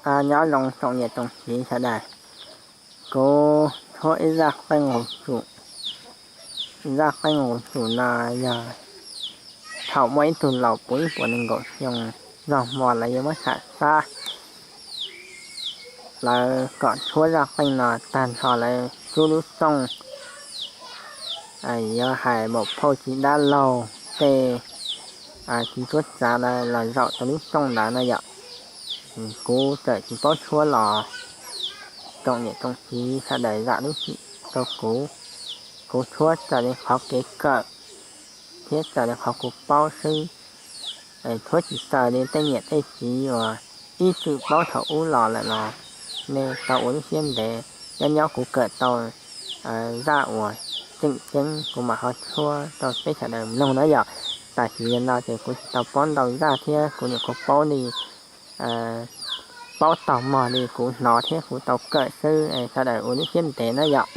Nyob zoo tsoom niam tsoom txiv sawv daws, kuv tshuab ib zaj qeej nqus tsum. Zaj qeej nqus tsum no yog thaum muaj ib tug laus puv ib puas nees nkaum xyoo, zog hmo lawv yuav muab sam xab, lawv kom tshuab zaj qeej no tag nrho lawv rub lub rooj, yuav hais npaum phauj tsis dab laug tej tsis txhua txav lawv los zaum tau lub rooj ntawd no yom. Kuv txawm tsis paub tshuab los tsoom niam tsoom txiv sawv daws zam lub txim rau kuv. Kuv tshuab raws li qhov kev kawm thiab raws li qhov kuv paub xwb. Tshuab tsis raws li tej niam tej txiv uas ib txwm paub thaum ub los lawm los nej tau ua lub siab ntev. Nyob nyob kuv kawm tau zaj uas tseem ceeb kuv mam ho tshuab rau peb sawv daws mloog na yom. Tam sim no ces kuv tsis tau paub ntau zaj thiab kuv nyuam qhuav paub li paub tag mog li kuv hnov thiab kuv tau kawm xwb, sawv daws ua lub siab ntev na yom.